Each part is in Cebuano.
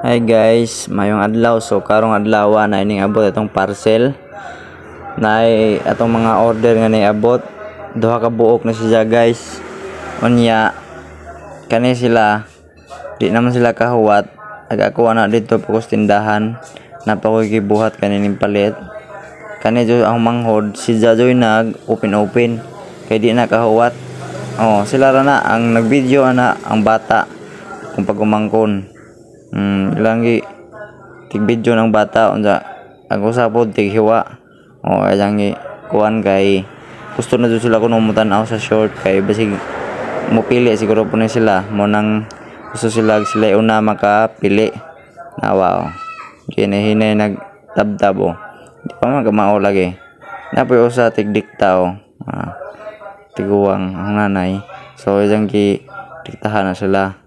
Hi guys, mayong adlaw. So karong adlaw na ining abot atong parcel. Naay atong mga order nga niabot. Duha ka buok na siya, guys. Unya kani sila, di naman sila kahuwat. Aga ako ana dito pagos tindahan. Napa ko'y gibuhat kanining palit. Kani jud ang manghod si Jajoy nag open open kay di na kahuwat. Oh, sila ra na ang nagvideo ana ang bata kung pag-umangkon. Ilang gi tig video ng bata, unsa ang usa pod tighiwa. Oh, ilang gi kuan kay gusto na jud sila kuno mutan-aw sa short kay basig mopili siguro po ni sila mo nang gusto sila sila una makapili. Nawa oh. Kini hinay nagtabtab oh. Di pa man kamao lagi. Napoy usa tigdikta oh. Ah, tiguang ang nanay. So ilang gi diktahan na sila.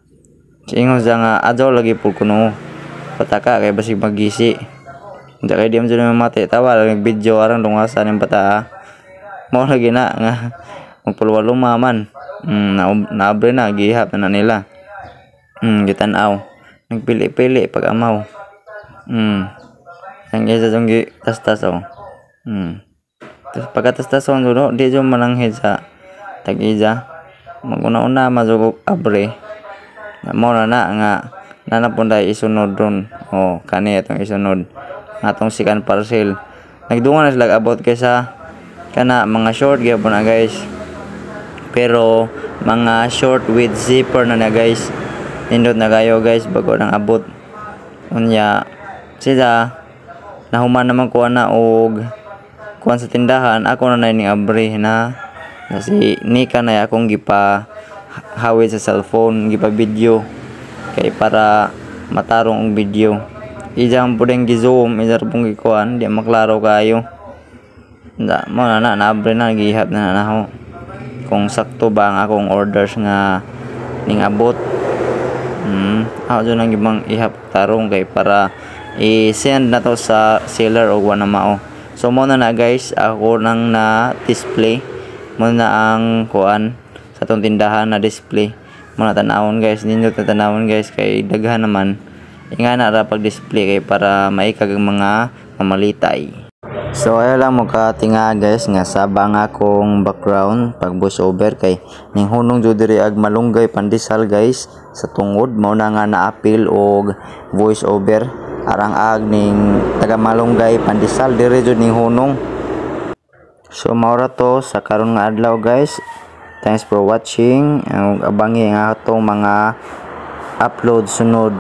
Ingon siya nga adto lagi pud kuno pataka kay basig magisi. Unsa kay di man jud mamati, tawa lang nag-video arang dungasan yung bata. Ah. Mao lagi na nga magpulwaluma man. Na naabre na, gihap na, na nila. Gitan-aw. Nagpili-pili pag amaw. Ang isa jung gi tas-tas oh. Tapos pagkatas-tason jud di jud mananghid sa tag-iya. Maguna-una man jud og abre. Na mao na na nga nana pud day isunod ron. Oh, kani atong isunod. Atong second parcel. Nagdungan na sila abot kaysa kana mga short gyapon na, guys. Pero mga short with zipper na na, guys. Nindot na kayo, guys, bago nang abot. Unya sila nahuman naman kuha na og kuan sa tindahan, ako na ning abre na kasi Nika na akong gipa hawid sa cellphone, gipa video kay para matarong ang video. Ijang pudeng gi-zoom, ija ra pong gikuan, di maklaro kayo. Da, mo na na naabre na, gihap na na nako kung sakto ba ang akong orders nga ning abot. Ako jud nang ibang ihap tarong kay para i-send na to sa seller og wa na mao. So mo na na, guys, ako nang na display mo na ang kuan sa atong tindahan na display mo na. Tanawon, guys, nindot na tanawon, guys, kay daghan naman. Ingana ra pag display kay para maikag ang mga mamalitay. So ayaw lang mo katinga, guys, nga saba nga akong background pag voice over kay ning hunong jud diri ag malunggay pandesal, guys, sa tungod mao na nga naapil og voice over arang ag ning taga malunggay pandesal diri jud ning hunong. So mao ra to sa karon nga adlaw, guys. Thanks for watching. Ug abangi ang atong mga upload sunod.